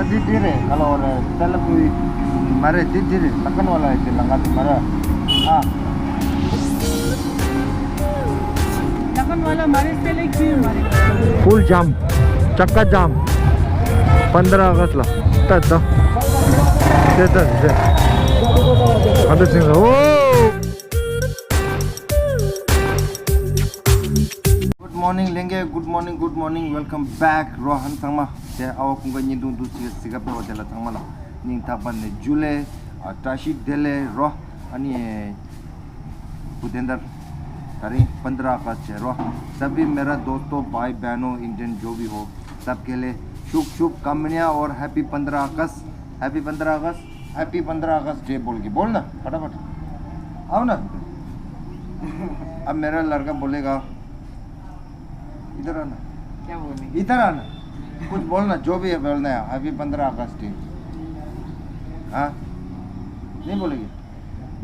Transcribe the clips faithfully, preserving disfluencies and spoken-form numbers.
འདི་འདི་རེད། ག་ལ་བ་རེད། ཏ་ལ་ཀུའི་མ་རེད། འདི་འདི་རེད། ལ་ཁན་ཝ་ལ་ཡི་ལ་ཁན་ཝ་ལ་མ་རེད། ཨ། ལ་ཁན་ཝ་ལ་མ་རེད། ཏ་ལ་ཀུའི་མ་རེད། Full jam, chakka jam. Pandra August la. Ta ta. Te ta te. Ande sing. Oh. Good morning, Lenge. Good morning, good morning. Welcome back. རོ་ཧན་ཚང་མ། དེ་ཨ་བ་ཁུང་ག་ཉིན་དུང་དུ་སི་སི་ག་པེ་བ་དེ་ལ་ཚང་མ་ལ་སྙིང་ཐག་པ་ནས་ཇུ་ལེ། ཨ་བཀྲ་ཤིས་བདེ་ལེགས་རོ། ཨ་ནི་བུ་དེ་འདར་ད་རིང་པན་དྲ་ཨ་ག་སི་རོ། सभी मेरा दोस्तों, भाई बहनों, इंडियन जो भी हो, सबके लिए शुभ शुभ कामना और happy पंद्रह अगस्त। Happy पंद्रह अगस्त। Happy पंद्रह अगस्त डे बोल के बोलना फटाफट। आओ ना। अब मेरा लड़का बोलेगा, इधर आना। क्या बोलने? इधर आना। कुछ बोलना, जो भी है बोलना है। अभी पंद्रह अगस्त है। हाँ? नहीं बोलेगी?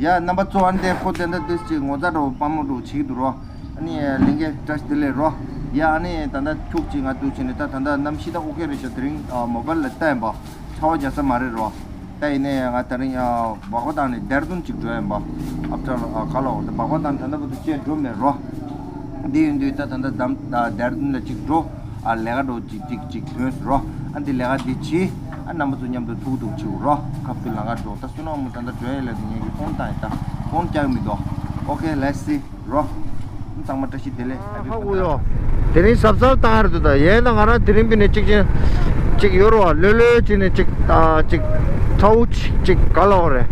या नंबर चो आंदे को देंदा दिस ची ङོ་ཛ་འགྲོ་པ་མོ་འགྲོ་ཆིག་འདུག་རོ། ཨ་ནི་ལིང་གེ་བཀྲ་ཤིས་བདེ་ལེགས་རོ། ཡ་ཨ་ནི་ད་ལྟ་ཁྱུག་ཅིག་ང་འདུག་བྱས་ནས་ད་ད་ལྟ་གནམ་གཤིས་ད་ཨོ་ཁེ་རེད་ཤག་དེ་རིང་མོ་བལ་ལ་ལྟ་ཡིན་པ། ཆར་པ་རྒྱག་ས་མ་རེད་རོ། ད་ཡིན་ནའི་ང་དེ་རིང་སྦག་སྦག་བཏང་ནས་ལྡེར་ལྡུན་ཅིག་འགྲོ་ཡིན་པ། ཨབ་ཏྲ་ག་ལ་འོ་ད་སྦག་སྦག་བཏང་ད་ལྟ་བར་དུ་ཅེས་འགྲོ་མེད་རོ། འདི་ཡིན་དུས་ད་ད་ལྟ་ལྡེར་ལྡུན་ལ་ཅིག་འགྲོ། ཨ་ལས་ཀ་འགྲོ་ཅིག་ཅིག་ཅིག་ཐོན་རོ། ཨ་འདི་ལས་ཀ་འདི་བྱེད། ཨ་རྣམ་པ་ཚོ་མཉམ་དུ་ཐུག་ཐུག་བྱེད་རོ། ཁ་ཕུ་ལ་ང་འགྲོ་ད་སུ་ནོ་མོ་ད་ད་འགྲོ་ཡ་ལ་ངས་ཀྱི་ཕོན་བཏང་ཡ་ད་ཕོན་རྒྱག་མི་འདུག Okay, let's see རོ། ཚང་མ་བཀྲ་ཤིས་བདེ་ལེགས། ཧ་གོ་ཡོ། དེ་རིང་གཟབ་གཟབ་བཏང་ཡ་རེད་འདུག་ད་ཡས་ན་ང་རང་དེ་རིང་པི་ནས་ཅིག་ཅིག་ཅིག་ཡོད་རོ། ལོས་ལོས་ཅིག་ནས་ཅིག་ད་ཅིག་ཚ་བོ་ཅིག་ཅིག་ག་ལ་འོ་རེད།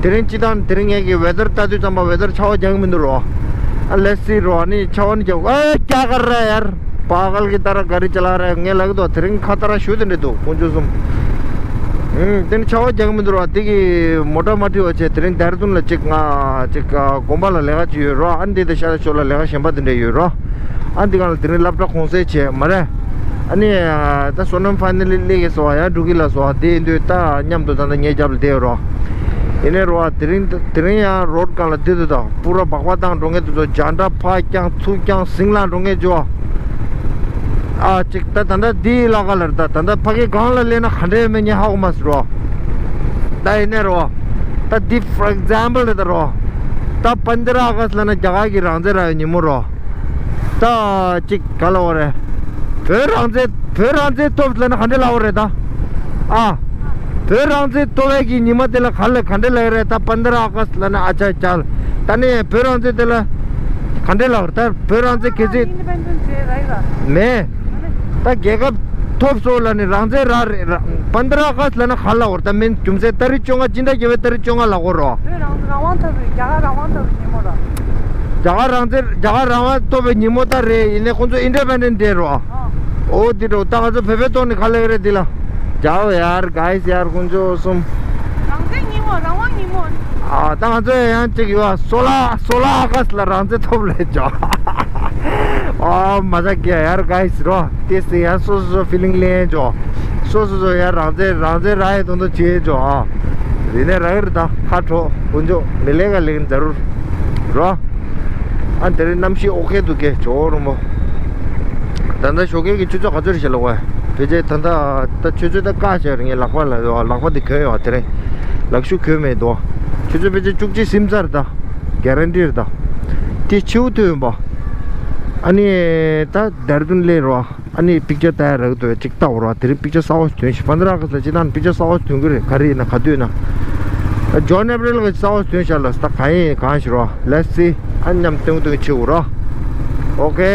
དེ་རིང་ཅི་དང་དེ་རིང་ངས་ཀྱི་ཝེ་དར་ལྟ་དུས་ཙམ་པ་ཝེ་དར་ཆར་པ་རྒྱག་མི་འདུག་རོ། ཨ་ལེ་སི་རོ། ཨ་ནི་ཆར་པ་ནི་རྒྱག་ཨེ་ཀྱ་ག་ར་ཡར། པ་གལ་གི་ཏ་ར་ག་རི་ཅ་ལ་ར་ངས་ལབ་ཀྱི་འདུག་དེ་རིང་ཁ་ཏ་ར་ཞུ་དེ་འདྲ་འདུག་དཀོན་མཆོག་གསུམ། ཨུམ། དེ་ནི་ཆར་པ་རྒྱག་མི་འདུག་རོ། དེ་གི་མོ་ཊ་མ་ཁྲིད་པ་བྱས་དེ་རིང་ལྡེར་ལྡུན་ལ་ཅིག་ང་ཅིག་དགོན་པ་ལ་ལས་ཀ་ཅིག་ཡོད་རོ། ཨ་ནི་དེ་དེ་ཤ་ལ་ཤོ་ལ་ལས་ཀ་གཞན་པ་དེ་འདྲ་ཡོད་རོ། ཨ་འདི་གང་ལ་དེ་རིང་སློབ་གྲྭ་གུང་སེང་བྱས་མ་རེད། ཨ་ནི་ད་བསོད་ནམས་ཕ་ནི་ལི་ལི་གི་སོ་ཡང་འགྲོ་གི་ལ་སོ་དེ་ཡིན་དུས་ད་མཉམ་དུ་ད་ད་ངའི་རྒྱབ་ལ་བསྡད་ཡོད་རོ། ཡིན་ནའི་རོ་དེ་རིང་དེ་རིང་ཡང་རོ་ཌི་སྒང་ལ་བསྡད་དུས་ད་པུ་ར་སྦག་སྦག་བཏང་འགྲོ་མཁན་དེ་ཚོ་རྒྱང་བསྒྲགས་ཕར་བརྐྱངས་ཚུར་བརྐྱངས་ཟིང་ལ་འགྲོ་མཁན་ཅོ། ཨ་ཅིག་ད་ད་ད་འདི་ལ་ག་ལར་ད་ད་ད་ཕ་གི་སྒང་ལ་སླེབས་ན་ག་འདྲས་མེད་ངས་ཧ་གོ་མ་སོང་རོ། ད་ཡིན་ནའི་རོ། ད་འདི་for example རེད་ད་རོ། ད་པན་དྲ་ཨ་ག་སི་ལ་ན་རྒྱ་གར་གི་རང་བཙན་རག་ཡོད་ཉིན་མོ་རོ། ད་ཅིག་ག་ལ་བ་རེད། བོད་རང་བཙན་བོད་རང་བཙན་ཐོབ་ལ་ན་ག་འདྲ་ལ་བ་རེད་ད། ཨ། བོད་རང་བཙན་ཐོབ་པའི་གི་ཉི་མ་དེ་ལ་ག་ལ་ག་འདྲ་ལ་རེད་ད། པན་དྲ་ཨ་ག་སི་ལ་ན་ཨ་ཅག་ཅག་ལ་ད་ནི་བོད་རང་བཙན་དེ་ལ་ག་འདྲ་ལ་བ་རེད་ད། བོད་རང་བཙན་གལ་སྲིད་Independence Day རེད་ལ། མེད། ད་རྒྱལ་ཁབ་ཐོབ་སོང་ལ་ནི་རང་བཙན་རག་རེད་ར། པན་དྲ་ཨ་ག་སི་ལ་ན་ག་ལ་བ་རེད་ད། མིན་རྒྱུ་མཚན་ཏ་རིག་བཅོ་ལྔ་སྤྱི་ཟླ་བརྒྱད་པའི་ཏ་རིག་བཅོ་ལྔ་ལ་གོ་རོ། བོད་རང་རང་དབང་ཐོབ་པའི་རྒྱ་གར་རང་དབང་ཐོབ་པའི་ཉིན་མོ་ར། རྒྱ་གར་རང་བཙན་རྒྱ་གར་རང་དབང་ཐོབ་པའི་ཉིན་མོ་ད་རེད། ཡིན་ནའི་ཁོང་ཚོ་Independence Day རོ། ཨ། ཨོ་དེ་འགྲོ་ད་ང་ཚོ་བོད་པའི་ཐོག་ནས་ག་ལེགས་རེད་འདི་ལ། རྒྱའོ་ཡར་གའིས་ཡར་ཁོང་ཚོ་གསུམ། རང་བཙན་ཉིན་མོ་རང་དབང་ཉིན་མོ། ཨ་ད་ང་ཚོ་ཡང་གཅིག་ཡོད་ཨ་སོ་ལ་སོ་ལ་ཨ་ག་སི་ལ་རང་བཙན་ཐོབ་ལེ་ཇོ། ཨ་མ་ཟ་གི་ཡར་གའིས་རོ། དེ་སི་ཡར་སོ་སོ་སོ་feeling ལེན་ཇོ། སོ་སོ་སོ་ཡར་རང་བཙན་རང་བཙན་ར་ཡི་དོན་དུ་བྱེད་ཇོ། ཨ་རི་ནས་ར་གི་རི་ད་ཁ་དྲོ་དཀོན་མཆོག་མི་ལེ་ག་ལེ་གི་ཛ་རུར་རོ། ཨ་དེ་རིང་གནམ་གཤིས་ཨོ་ཁེ་འདུག་གེ་ཇོ་རུ་མོ། ད་ལྟ་ཞོགས་ཀས་ཀྱི་ཆུ་ཚོད་ག་ཚོད་རེད་ཤག་ལོ་བ། ཕལ་ཆེར་ད་ལྟ་ད་ཆུ་ཚོད་ད་བཀག་བྱས་རེད། ངས་ལག་པ་ལ་ཡོད་ལག་པ་དེ་གྱོན་ཡོད་དེ་རིང་། ལག་ཤུབས་གྱོན་མེད་དོ། ཆུ་ཚོད་ཕལ་ཆེར་བཅུ་གཅིག་ཟིན་ཚར་ད། གྷ་རན་ཊི་རེད་ད། དེ་ཆེའུ་ཐོན་ཡོང་པ། ཨ་ནི་ད་ལྡེར་ལྡུན་སླེབས་རོ། ཨ་ནི་པིག་ཅར་ལྟ་ཡ་རག་འདུག་ཅིག་ལྟ་འོ་ར། དེ་རིང་པིག་ཅར་གསར་པ་ཞིག་ཐོན་ཤག་པན་དྲ་ཨ་ག་སི་ལ་སྤྱིར་བཏང་པིག་ཅར་གསར་པ་ཞིག་ཐོན་གི་རེད། ག་རེ་ཡིན་ན་ག་དུས་ཡིན་ན། ཇོན་ཨེབ་རིལ་གི་གསར་པ་ཞིག་ཐོན་ཤག་ལ་ད་གང་ཡིན་གང་ཞིག་རོ། Let's see. ཨ་མཉམ་སྟོན་སྟོན་བྱེད་འོ་ར། ཨོ་ཁེ།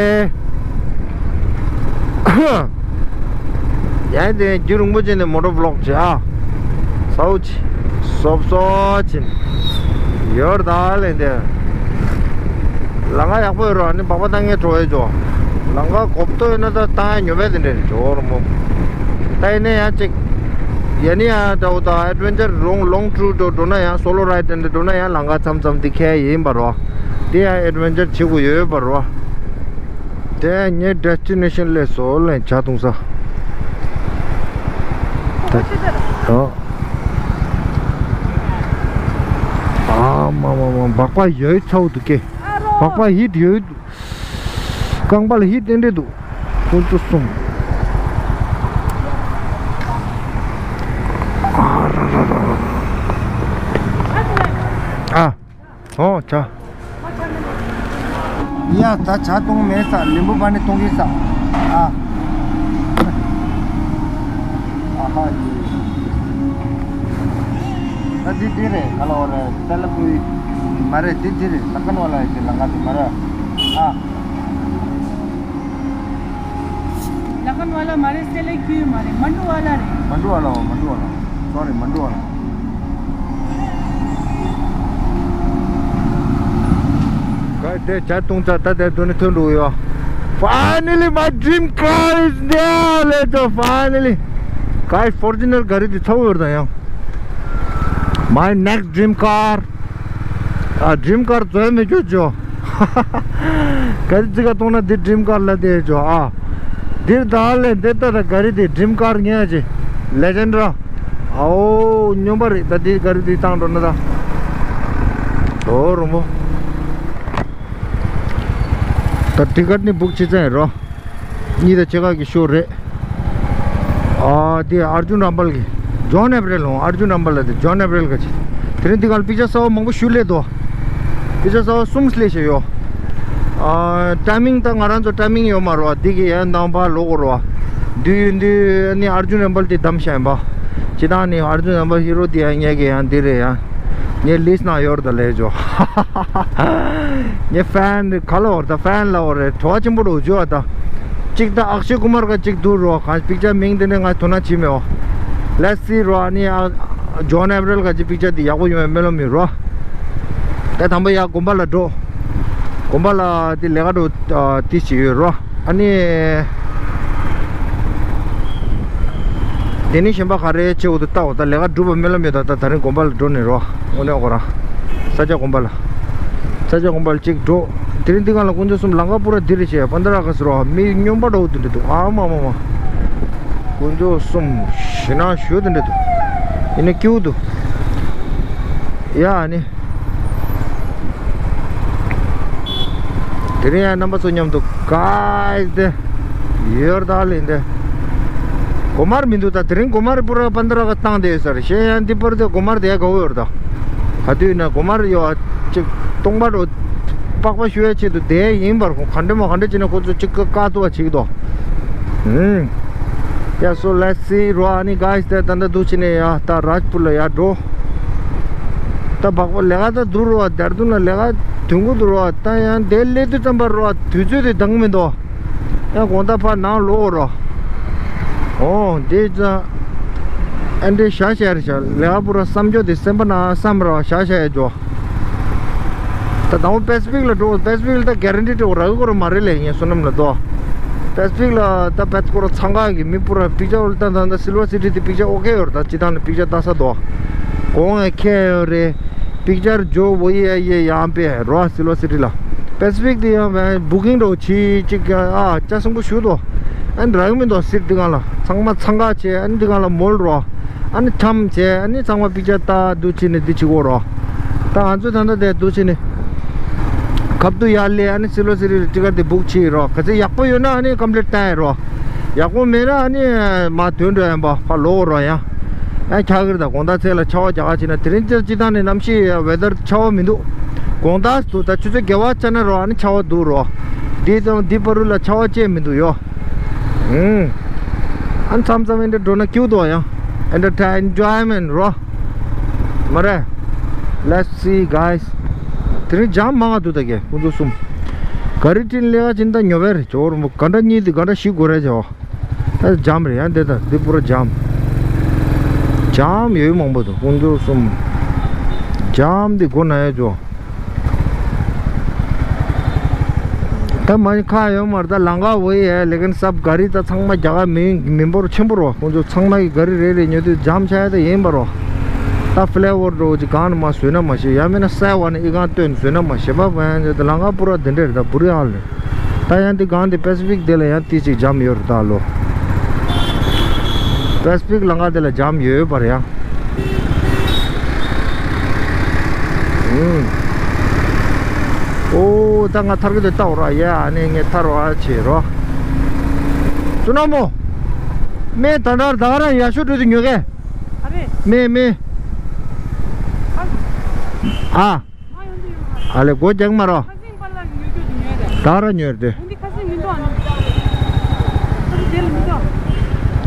ཡང་དེ་རྒྱུན་རིང་པོ་ཅིག་ནས་མོ་ཊ་བི་ལོག་བྱེད་ཨ། སའུ་ཅི། སོབ་སོ་ཅིན། ཡོར་ད་ལེན་དེ། ལམ་ཁ་ཡག་པོ་ཡོད་རོ། ཨ་ནི་སྦག་སྦག་བཏང་མཁན་འགྲོ་ཡས་ཇོ། ལམ་ཁ་གོབ་ཏོ་ཡོད་ན་ད་བཏང་ཡས་ཉོ་བས་དེ་འདྲས་ཇོ་རོ་མོ། ད་ཡིན་ན་ཡང་ཅིག་ཡ་ནི་ཡང་འདྲ་བོ་ད་ཨེ་ཌི་ཝེན་ཅར་ལོང་ལོང་ཊུར་འགྲོ་འགྲོ་ན་ཡང་སོ་ལོ་རའི་ཌི་དེ་འདྲ་འགྲོ་ན་ཡང་ལམ་ཁ་མཚམས་མཚམས་དེ་ཁེལ་ཡིན་པ་རོ། དེ་ཡང་ཨེ་ཌི་ཝེན་ཅར་བྱེད་དགོས་ཡོད་པ་རོ། དེ་ངའི་ཌེ་སི་ཊི་ནེ་ཤན་སླེབས་སོང་ལན་ཇ་འཐུང་ས། ད་ཨ་མ་མ་མ་སྦག་སྦག་ཡོད་ཚ་བོ་འདུག་གེ། སྦག་སྦག་ཧིཊ་ཡོད་འདུག་རྐང་པ་ལ་ཧིཊ་ཏན་ཏན་འདུག་ཁོང་ཚོ་གསུམ། ཨ། ཨོ་ཅག་ཡ་ད་ཇ་བཏུང་མེད་ས་ལིམ་བུ་པ་ནི་བཏུང་གི་ས། ཨ། ཨ་ཧ་ཡི། ད་འདི་འདི་རེད་ག་ལ་བ་རེད་ཏ་ལ་ཀུའི། མ་རེད་འདི་འདི་རེད་ལ་ཀན་བ་ལ་ཡི་གི་ལ་ང་དེ་མ་རེད། ཨ། ལ་ཀན་ཝ་ལ་མ་རེད། སེ་ལེ་ཀུའི་མ་རེད། མན་ཌུ་ཝ་ལ་རེད། མན་ཌུ་ཝ་ལ། འོ་མན་ཌུ་ཝ་ལ། སོ་རི། མན་ཌུ་ཝ་ལ། ག་དེ་ཇ་བཏུང་ཚར། ད་དེ་དུ་ནི་ཐོན་འགྲོ་ཡོད། Finally, my dream car is there. Let's go, finally. Guys, Fortuner ག་རེ་དེ་ཚ་བོ་ཡོད་ད་ཡང་། My next dream car. ཨ། ཌྲིམ་ཀར་བཟོས་མི་ཆོག་ཅོ། ག་རེ་ཙི་ག་གཏོང་ན་འདི་ཌྲིམ་ཀར་ལ་དེ་ཅོ། ཨ། འདིར་ད་ལས་འདི་ལྟ་ད་ག་རེ་དེ་ཌྲིམ་ཀར་ངས་ཅི། ལེ་ཇེན་ཌ་ར། ཨའོ་སྨྱོན་པ་རེད། ད་འདི་ག་རེ་དེ་བཏང་འགྲོ་ན་ད། ཨོ་རོ་མོ། ད་ཊི་ཀཊ་ནི་བུག་བྱེད་ཚར་རོ། གཉིས་དང་ཕྱེད་ཀ་གི་ཤོ་རེད། ཨ། དེ་ཨར་ཇུན་རམ་པལ་གི། ཇོན་ཨེབ་རེལ་ཧོ། ཨར་ཇུན་རམ་པལ་ལ་དེ་ཇོན་ཨེབ་རེལ་ག་ཅི། དེ་རིང་འདི་ག་ལ་པིག་ཅར་གསར་བ་མང་པོ་ཞུ་ལས་དོ། པིག་ཅར་གསར་བ་གསུམ་སླེབས་བཞག་ཡོད། ཨ། ཊའི་མིང་ད་ང་རང་ཚོ་ཊའི་མིང་ཡོད་མ་རོ། འདི་གི་ཡན་དང་ཕར་ལོག་གོ་རོ། དུས་ཡུན་དུས་ནི་ཨར་ཇུན་རམ་པལ་དེ་བདམས་བཞག་ཡིན་པ། ཅི་དང་ནི་ཨར་ཇུན་རམ་པལ་ཧི་རོ་དེ་ཡང་ངས་གི་ཡང་འདི་རེད་ཡང་། ངའི་ལིས་ནང་ཡོད་རེད་ད་ལས་ཇོ། ངའི་ཕན་ག་ལ་བར་ད་ཕན་ལ་བར་རེད། བྲོ་བ་ཆེན་པོ་རུ་བརྗོད་པ་ད། གཅིག་ད་ཨག་ཤེ་ཀུ་མར་ག་གཅིག་འདུག་རོ། གང་པིག་ཅར་མིང་དེ་ནས་ང་དོ་སྣང་བྱེད་མེད་འོ། Let's see རོ། ཨ་ནི་ཨ། ཇོན་ཨེབ་རེལ་ག་གཅིག་པིག་ཅར་དེ་ཡག་པོ་ཡོང་བའི་སྨོན་ལམ་ཡོད་རོ། ད་དང་པོ་ཡ་དགོན་པ་ལ་འགྲོ། དགོན་པ་ལ་དེ་ལས་ཀ་འགྲོ་དེ་ཞིག་ཡོད་རོ། ཨ་ནི། དེ་ནི་གཞན་པ་ག་རེ་བྱེད་འོ་དུ་ལྟ་འོ། ད་ལས་ཀ་སྒྲུབ་པ་སྨོན་ལམ་ཡོད། ད་ད་ད་རིང་དགོན་པ་ལ་འགྲོ་ནས་རོ། དངོས་གནས་ཁོ་རང་། ས་སྐྱ་དགོན་པ་ལ། ས་སྐྱ་དགོན་པ་ལ་གཅིག་འགྲོ། དེ་རིང་འདི་གང་ལ་དཀོན་མཆོག་གསུམ། ལང་ཀ་པུ་ར་འདི་རེད་བྱས། པན་དྷ་ར་ཨ་ག་སི་རོ། མི་སྨྱོན་པ་འདྲ་བོ་དེ་འདྲ་འདུག་ཨ་མ་མ་མ། དཀོན་མཆོག་གསུམ། ཞེ་ན་ཞོ་དེ་འདྲ་འདུག་ཡིན་ན་སྐྱིད་པོ་འདུག་ཡ་ཨ་ནི། དེ་རིང་ཡང་རྣམ་པ་ཚོ་མཉམ་དུ་ག་ཨེ་དེ་ཡོར་ད་ལིན་དེ། གོ་མར་མི་འདུག་ད་དེ་རིང་གོ་མར་པུ་ར་པན་དྷ་ར་ག་བཏང་དེ་ཡོད་ཟེར། གཞན་ཡང་འདི་པར་དེ་གོ་མར་དེ་ག་བོ་ཡོར་ད། ག་དུས་ན་གོ་མར་ཡོ་ཅིག་སྟོང་པ་རོ། པགས་པ་ཞུ་ཡ་ཆེད་དུ་དེ་ཡིན་པར་ཁོང་ག་འདྲ་མ་ག་འདྲ་བྱས་ན་ཁོ་ཚོ་ཅིག་ཀ་ཀ་ཏུ་བ་ཅིག་དོ། ཨུམ། ཡ་སོ་let's see རོ། ཨ་ནི་གཱས་དེ་ད་ལྟ་འདུག་ཕྱི་ནས་ཡ་ད་རཱཇ་པུར་ལ་ཡ་འགྲོ། ད་བག་པ་ལས་ཀ་ད་འདུག་རོ། ཨ་དེར་འདུག་ན་ལས་ཀ་དུས་འགོ་འདུག་རོ། ཨ་ད་ཡང་དེ་སླེབས་དུས་ཙམ་པར་རོ། ཨ་དུས་ཚོད་དེ་འདང་མི་འདུག་ཡང་དགོང་དག་ཕར་ནང་ལོག་རོ། ཨོ་དེ་ཙང་ཨ་འདྲེ་ཤ་ཤ་རེ་ཤ་ལས་ཀ་པུ་ར་བསམ་ཅོ་དེ་སེམས་པ་ན་བསམ་ར་ཤ་ཤ་ཡ་འཇོ། ད་དང་པོ་པེ་སི་ཕིག་ལ་འགྲོ། པེ་སི་ཕིག་ལ་ད་གྷ་རན་ཊི་སྤྲོད་རག་གི་ར་མ་རེད་ལས་ངས་བསོད་ནམས་ལ་དོ། པེ་སི་ཕིག་ལ་ད་པེ་སི་ཕིག་ར་འཚང་ཁ་གི་མི་པུ་ར་པིག་ཅར་ད་ད་ད་སིལ་ཝར་སི་ཊི་དེ་པིག་ཅར་ཨོ་ཁེ་ཡོད་ར། ད་ཅི་ད་ནི་པིག་ཅར་ལྟ་ས་དོ། གོང་ངས་ཁེ་ཡོད་རེད། པིག་ཅར་ཇོ་བོ་ཡེ་ཡེ་ཡང་པེ་རོ་སིལ་ཝར་སི་ཊི་ལ། པེ་སི་ཕིག་དེ་ཡང་བུ་ཀིང་འགྲོ་ཆི་ཅིག་ཨ་ཅག་སང་པོ་ཞུ་དོ། ཨ་ནི་རག་མི་འདུག་སིཊ་འདི་གང་ལ་ཚང་མ་འཚང་ཁ་བྱས། ཨ་ནི་འདི་གང་ལ་མོལ་རོ། ཨ་ནི་འཁྱམ་བྱས། ཨ་ནི་ཚང་མ་པིག་ཅར་ལྟ་འདུག་བྱས་ནས་འདི་བྱེད་དགོས་རོ། ད་ང་ཚོ་ད་ལྟ་དེ་འདུག་བྱས་ནས་ཁབ་ཏུ་ཡར་སླེབས། ཨ་ནི་སིལ་ཝར་སི་ཊི་ཊི་ཀཊ་དེ་བུག་བྱས་རོ། ག་ཚོད་ཡག་པོ་ཡོད་ན་ཨ་ནི་ཀམ་པི་ལིཊ་བཏང་ཡ་རོ། ཡག་པོ་མེད་ན་ཨ་ནི་མ་ཐོན་འགྲོ་ཡ་ཡིན་པ་ཕར་ལོག་རོ་ཡ། ཨ་འཁྱག་གིར་ད་དགོང་དག་ཚེས་ལ་ཆར་པ་རྒྱག་ག་ཕྱིན་ན། དེ་རིང་སྤྱིར་སྤྱིར་བཏང་ནས་གནམ་གཤིས་ཝེ་དར་ཆར་པ་མི་འདུག་དགོང་དག་ཏུ་ད་ཆུ་ཚོད་བརྒྱད་པ་ཆགས་ན་རོ། ཨ་ནི་ཆར་པ་འདུག་རོ། འདི་དང་འདི་བར་དུ་ལ་ཆར་པ་ཅིག་མི་འདུག་ཡོ། ཨུམ། ཨ་ནི་མཚམས་མཚམས་ཨེ་འདྲ་འགྲོ་ན་སྐྱིད་པོ་འདུག་ཡང་། ཨེ་འདྲ་ད་ཨེན་ཇོའི་མེན་ཊི་རོ། མ་རེད། Let's see guys. དེ་རིང་ཇམ་མང་ང་འདུག་ད་གས་ཁོང་ཚོ་གསུམ། ག་རི་ཊིན་ལས་ཀ་ཅིན་ད་ཉོ་བས་རེད། ཇོ་རུ་མོ་ག་འདྲ་གཉིས་དེ་ག་འདྲ་ཞིག་དགོས་རེད་ཇོ། ད་ཇམ་རེད་ཡང་འདི་ད་འདི་པུ་ར་ཇམ། ཇམ་ཡོད་མང་པོ་འདུག་དཀོན་མཆོག་གསུམ། ཇམ་འདི་དགོས་ན་ཡ་ཇོ། ད་མ་ཁ་ཡོད་མ་རེད། ད་ལང་ཀ་བོ་ཡ་ལེ་ཀན་སབ་ག་རི་ད་ཚང་མ་རྒྱ་གར་མི་མི་འབོར་ཆེན་པོ་རོ། དཀོན་མཆོག་ཚང་མ་གི་ག་རི་རེ་རེ་ཉོ་དུས་ཇམ་ཆ་ཡ་ད་ཡིན་པ་རོ། ད་ཕི་ལེ་ཝར་འགྲོ་ཅིག་གང་ནས་མ་བཟོས་ན་མ་ཤེས། ཡང་མིན་ན་སའི་བ་ནས་ཨི་གང་བཏོན་བཟོས་ན་མ་ཤེས་པ་བ་ཡང་ད་ལང་ཀ་པུ་ར་འདི་འདྲ་རེད། ད་བུ་རི་ཧ་ལ་རེད། ད་ཡང་འདི་གང་འདི་པེ་སི་ཕིག་འདི་ལ་ཡང་ཏི་ཅིག་ཇམ་ཡོད་རེད་ད་ལོ། པེ་སི་ཕིག་ལང་ཀ་འདི་ལ་ཇམ་ཡོད་པ་རེད་ཡང་། ཨུམ། ཨོ་ད་ང་ཐར་གི་འདི་ལྟ་འོ་ར་ཡ། ཨ་ནི་ངས་ཐར་བ་བྱེད་རོ། བསོད་ནམས་མོ། མེ་ད་འདྲ་ད་ག་རང་ཡ་ཤོ་འགྲོ་དུ་ཉོ་གས། ཨ་རེ། མེ་མེ། ཨ། ཨ་ལེ་སྒོ་རྒྱག་མ་རོ། ད་ར་ཉོས་ཏེ།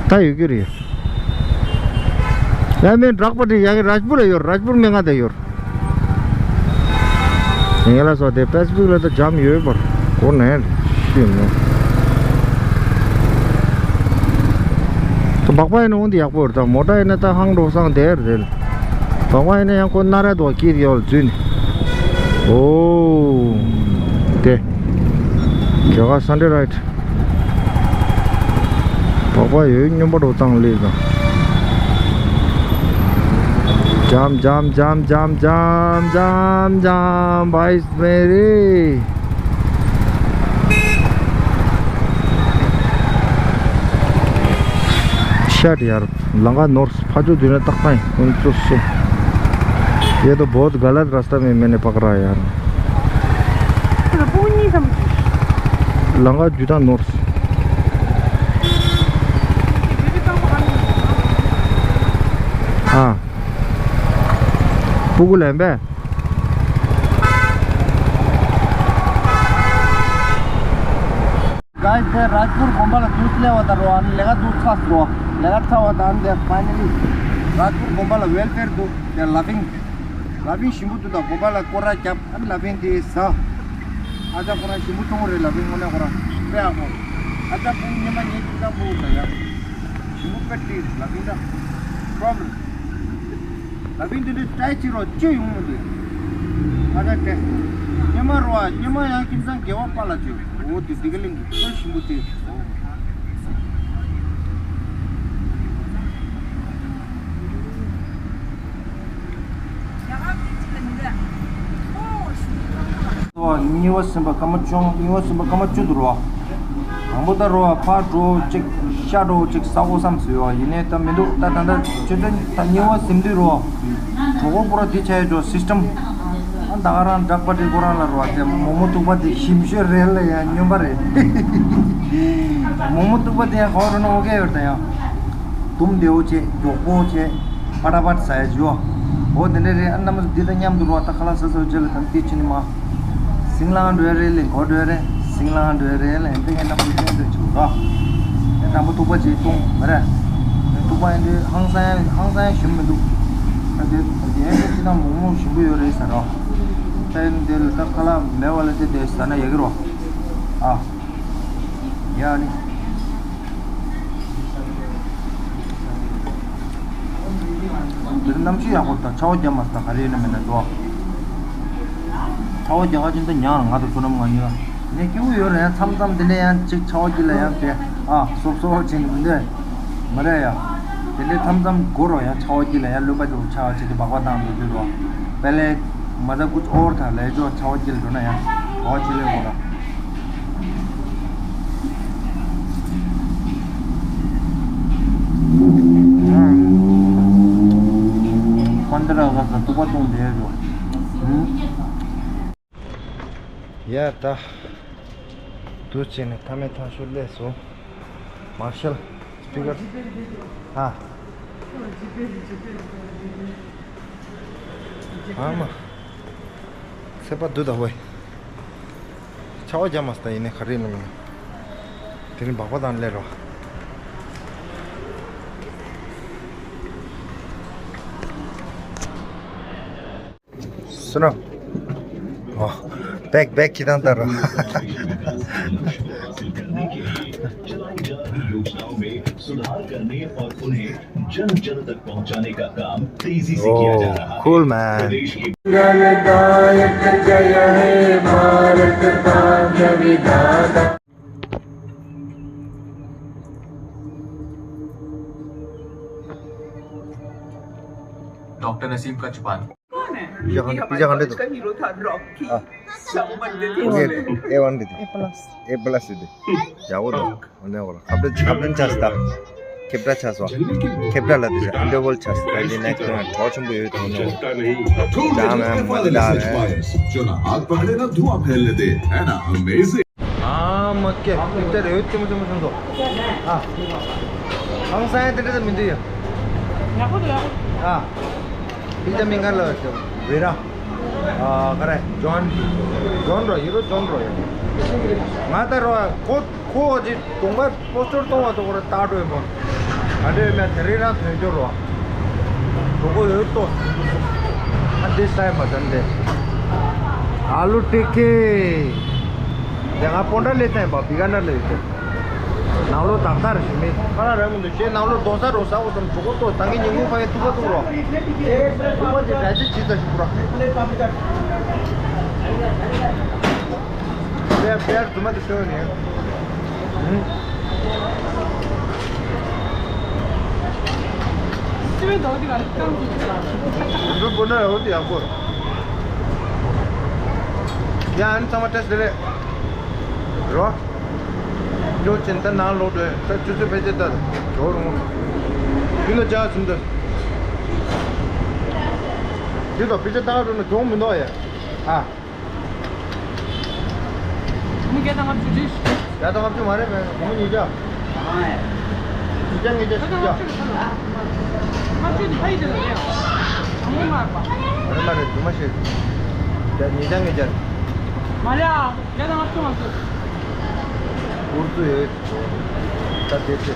ད་ཡོད་ཀྱི་རེད། ཡ་མེ་འདྲག་པ་དེ་ཡ་གི་རཱཇ་པུར་ལ་ཡོད། རཱཇ་པུར་མེ་ང་དེ་ཡོད། ངས་ལ་སོ་དེ་ཕེ་སི་བུག་ལ་ད་འཇམ་ཡོད་པར་གོ་ནས་ཤི་ནོ། ད་སྦག་པ་ཡིན་ན་འོན་ཏེ་ཡག་པོ་རེད། ད་མོ་ཊ་ཡིན་ན་ད་ཧང་འགྲོ་སང་དེ་རེད། སྦག་པ་ཡིན་ན་ཡང་ཁོ་སྣ་རལ་དུ་ཀིར་ཡོལ་འཛུལ་ནས། ཨོ། དེ། ཁྱོ་ག་སན་ཌེ་རའིཌ། སྦག་པ་ཡོད་སྙོམས་པོ་འགྲོ་སྟངས་ལས་དང་། འཇམ་འཇམ་འཇམ་འཇམ་འཇམ་འཇམ་བྷའི་མེ་རི། ཤ་ཡར་ལང་ཀ་ནོར་ཕ་ཆོ་དུས་ན་ཏག་ཏག་ཡིན། ཁོང་ཚོ་སུ། ये तो बहुत गलत रास्ता में मैंने पकड़ा यार। लंका जूता नोर्स। हाँ। पुगु लैंबे। गाइस, དེ་རཱཇ་པུར་དགོན་པ་ལ་འདུག་སླེབས་པ་དང་རོ། ཨ་ནི་ལས་ཀ་འདུག་ཚར་སོང་། ལས་ཀ་ཚར་བ་དང་དེ་ཕའི་ནལ་ལི་རཱཇ་པུར་དགོན་པ་ལ་ཝེལ་ཕེར་འདུག་དེ་ལ་ཕིང་། ལ་ཕིང་ཞིམ་པོ་འདུག་ད་དགོན་པ་ལ་སྐོར་ར་བརྒྱབ། ཨ་ནི་ལ་ཕིང་དེ་ཟ། ཨ་ཅག་ཁོ་རང་ཞིམ་པོ་མཐོང་རེད། ལ་ཕིང་དངོས་གནས་ཁོ་རང་དཔེ་ཡག་པོ། ཨ་ཅག་བུ་ཉི་མ་ཉལ་གྱི་ད་བུ་ད་ཡག་ཞིམ་པོ་དཔེ་ཏི་ལ་ཕིང་ད་པྲོབ་ལེམ། ལ་ཕིང་དེ་འདྲའི་ཏྲའི་བྱེད་རོགས་སྐྱོ་ཡོང་མི་འདུག་ཨ་ཅག་ཏྲའི་ཉི་མ་རོ་ཨ་ཉི་མ་ཡང་ཁྱིམ་ཚང་དགེ་བ་པ་ལ་བྱོས། འོ་དེ་དེ་ག་ལིང་གི་ཁོས་ཞིམ་པོ་དེ། ཨོ། གཉིས་པ་ཟིན་པ་སྐར་མ་བཅུ། གཉིས་པ་ཟིན་པ་སྐར་མ་བཅུ་འདུག་རོ། དང་པོ་ད་རོ་ཕར་འགྲོ་གཅིག་ཤར་འགྲོ་གཅིག་ཟ་དགོས་བསམ་ཟེར་བ་ཡིན་ནའི་ད་མི་འདུག་ད་ད་ད་ཆུ་ཚོད་ད་གཉིས་པ་ཟིན་དུས་རོ། གྲོགས་པོ་པུ་ར་འདི་བྱས་ཡོད་ཅོ་སིས་ཊམ། ཨ་ད་ག་རང་འདྲག་པ་དེ་ཁོ་རང་ལ་རོ་དེ་མོག་མོག་གཏུག་པ་དེ་ཞིམ་ཤོས་རེད་ལ་ཡང་སྨྱོན་པ་རེད། མོག་མོག་གཏུག་པ་དེ་ཡང་ག་བ་རོ་ན་ཨོ་ཀེ་ཡོད་ད་ཡང་། དུམ་བདེ་བོ་བྱས་མགྱོགས་པོ་བྱས་ཕ་ཏ་ཕ་ཏ་ཟ་ཡ་ཇོ། འོ་དེ་འདྲ་རེད། ཨ་རྣམ་པ་འདི་དང་མཉམ་དུ་རོ་ད་ཁ་ལག་ཟ་ཟ་བྱས་ལ་དམ་ཐིག་ཕྱིན་ནི་མ། སིང་ལང་འགྲོ་ཡ་རེད་ལེ་གོ་འགྲོ་ཡ་རེད། སིང་ལང་འགྲོ་ཡ་རེད་ལེ་འདི་ངའི་རྣམ་པ་བསྟན་འགྲོ་ཆུག་རོ། ཨེ་དང་པོ་ཐུག་པ་ཅིག་བཏུང་མ་རེད། ཐུག་པ་ཡིན་དུས་ཧང་སང་ཡ་ཧང་སང་ཡ་ཞིམ་མི་འདུག་ཨ་དེ་དེ་ཡན་དེ་ཅི་ན་མོག་མོག་ཞིམ་པོ་ཡོད་རེད་ཟེར་རོ། ད་ཡིན་དེ་ལ་ད་ཁ་ལག་མེད་བ་ལ་དེ་དེ་ཟ་ན་ཡག་གི་རོ། ཨ། ཡ་ནི། འདིར་གནམ་གཤིས་ཡག་པོ་དང་ཆར་པ་བརྒྱབ་མ་སོང་ད་ག་རེ་ཡོད་ན་མེད་ན་འགྲོ། ཆར་པ་རྒྱག་ག་ཅིག་ད་ཉང་ང་དང་བསོད་ནམས་ང་གཉིས་ལ། ངས་སྐྱིད་པོ་ཡོད་རེད་ཡང་མཚམས་མཚམས་དེ་འདྲ་ཡང་ཅིག་ཆར་པ་གྱིས་ལ་ཡང་དེ་ཨ་སོབ་སོབ་བྱས་ནས་མི་འདོད། མ་རེད་ཡ། དེ་འདྲའི་མཚམས་མཚམས་དགོས་རོ་ཡ་ཆར་པ་གྱིས་ལ་ཡ་རློན་པ་དེ་ཆར་པ་ཆེ་དེ་སྦག་སྦག་བཏང་འགྲོ་དུས་རོ། དཔེ་ལས་མ་ད་ཀུ་ཨོར་ཐ་ལས་ཅོ་ཆར་པ་གྱིས་ལ་འགྲོ་ན་ཡ་གོ་ཆེ་ལས་འོ་ར། ཁོན་ཏི་ར་ག་ས་ཏུ་པ་ཏུང་དེ་རོ། ཡ་ད། དུ་བྱས་ནས་ཐ་མའི་ཐང་ཤོར་སླེབས་སོང་། མར་ཤལ་སྤི་ཀར། ཨ། ཨ་མ། ཚེ་པ་དུ་ད་ཝེ། ཆར་པ་རྒྱབ་མ་སོང་ད་ཡིན་ནའི་ག་རེ་ཡིན་ནམ་ཡིན་ན། དེ་རིང་སྦག་སྦག་བཏང་སླེབས་རོགས། सुनो। ओह, बैग, बैग कितना था रहा? योजनाओं में सुधार करने और उन्हें जन जन तक पहुंचाने का काम तेजी से किया जा रहा है। Cool, man। प्रदेश की डॉक्टर नसीम का जुबान। कौन है? पिज़्ज़ा खाने, पिज़्ज़ा खाने दो। का हीरो था रॉकी। हाँ। संबंधित ओके, ए वन दे दे। ए प्लस। ए प्लस दे दे। क्या वो दो? उन्हें बोला। अपने, अपने चास्ता। खेपड़ा चास्ता। खेपड़ा ला दे जा। इंटरवल चास्ता। ये नेक्स्ट में बहुत चुंबो ये तो नहीं। जाम है, मजेदार है। जो ना आग पकड़े ना धुआं फैलने दे, है ना अमेजिंग? ཨ་མ་ཀེ། དེ་རེད་ཅི་མོ་ཅི་མོ་ཅི་མོ། ཨ། ཧང་སང་དེ་འདྲ་མི་འདུག་ཡ། ཡག་པོ་འདུག་ཡག་པོ། ཨ། ཕི་ཛ་མིང་ག་ལ་ཝེ་ར། ཨ་ག་རེ། ཇོན། ཇོན་རོ་ཡོད་རོ། ཇོན་རོ་ཡོད། ང་ད་རོ་ཁོ་ཁོ་ཅི་གདོང་པ་པོ་སི་ཊར་གཏོང་བ་དོ་ཁོ་ར་ལྟ་འགྲོ་ཡོད་མོ། ང་འདྲ་ཡོད་མེད་དེ་རིང་རང་ཐོན་འབྱོར་རོ། གྲོགས་པོ་ཡོད་ཏོ། ཨ་འདི་སའི་མ་ཙམ་དེ། ཨ་ལུ་ཊི་ཀི། དེ་ང་པོན་ཊ་ལེ་ཐན་པ་བི་ག་ན་ལེ་ཡོད་དེ། ནང་ལོ་དག་དག་རེ་ཞུ་མི་ཁ་ར་ར་མི་འདུག་ཞེས་ནང་ལོ་རྡོ་ས་རོ་ས་འོ་ཙམ་གྲོགས་པོ་ཏོ་ད་གིན་ཉིན་གུང་ཕ་གིན་ཐུག་པ་ཐུག་རོ། ཐུག་པ་དེ་ར་ཅི་ཅི་ཙ་ཞུ་རོ། དེ་དེ་རྫུན་མ་དེ་ཤོད་ནས། སི་མེན་དོ་དི་ག་རེ་ཀང་ཀི། འདི་པོ་ན་ཡོད་དེ་ཡག་པོ། ཡ་ཨན་ཚང་མ་བཀྲ་ཤིས་བདེ་ལེགས། རོ། ཇོ་ཅན་ད་ནང་ལོག་འགྲོ་ད་ཆུ་ཚོད་ཕལ་ཆེར་ད་ཇོ་རུང་། ཡུལ་ལ་ཇ་ཟིན་ད། ཡུལ་དུ་ཕལ་ཆེར་ད་འགྲོ་ན་གྱོང་མི་འདུག་ཡ། ཨ། བུ་མོ་བརྒྱ་དང་ལྔ་བཅུ་རེད། བརྒྱ་དང་ལྔ་བཅུ་མ་རེད་པས། བུ་མོ་ཉིས་བརྒྱ། ཉིས་བརྒྱ་ཉིས་བརྒྱ་བཞི་བརྒྱ། ལྔ་བཅུ་དེ་ཕ་ཡི་དེ་ལ་རེད། བུ་མོ་མ་རེད་པ། མ་རེད་མ་རེད། རྫུན་མ་བཤད། བརྒྱ་ཉིས་བརྒྱ་ཉིས་བརྒྱ། མ་རེད་ཨ། བརྒྱ་དང་ལྔ་བཅུ་མ་ཟེར། ཨུ་ཚུགས་ཡོད། ད་དེ་ཚེ།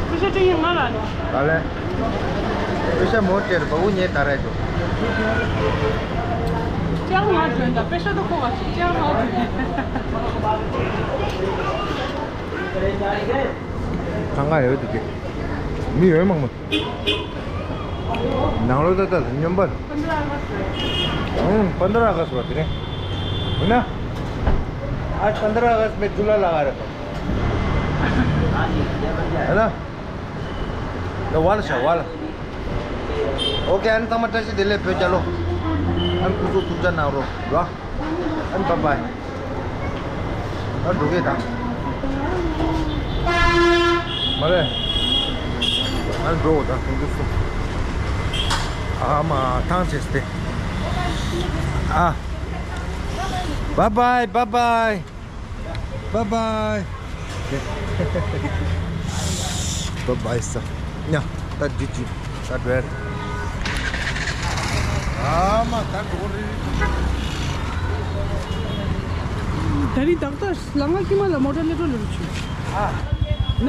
ཕུ་ཤ་ཅིག་ཡིན་ང་ལ་ནི། ག་ལེ། ཕུ་ཤ་མོ་སྟེར་བ་འུ་ཉེ་ད་ར་ཅོ། ཅང་ང་འཇོན་ད་ཕུ་ཤ་ད་ཁོ་ག་ཅིག་ཅང་ང་འཇོན། གང་ག་ཡོད་དུ་གི། མི་ཡོད་མང་མོ། ནང་ལོ་ད་ད་སྙོམས་པར། ཨང་पन्द्रह अगस्त वा तेरे। है ना? आज पन्द्रह अगस्त में चूल्हा लगा रखा। है ना? तो वाला सा वाला। ओके, ཨན་ཚང་མ་བཀྲ་ཤིས་བདེ་ལེགས། བོད་རྒྱལ་ལོ། ཨན་སྐུ་གཟུགས་ཐུགས་ཅག་གནང་རོགས། རོ། ཨན་བཱའི་བཱའི། ཨན་འགྲོ་གི་དང་། མ་རེད། ཨན་འགྲོ་དང་ཁོང་ཚོ་སུ། ཨ་མ་ཐང་ཆད་སྟེ། ཨ། བཱའི་བཱའི་བཱའི་བཱའི། Bye bye. Bye bye. Bye bye ས། ཉ། ད་འདི་ཅི། ད་འགྲོ་ཡ་རེད། ཨ་མ་ད་འགྲོ་རེད། ད་རིང་ཏག་ཏག་ལ་ང་ཀི་མ་ལ་མོ་ཊ་ལེ་ཀྲོ་ལེ་རུ་ཆུ། ཨ། ན།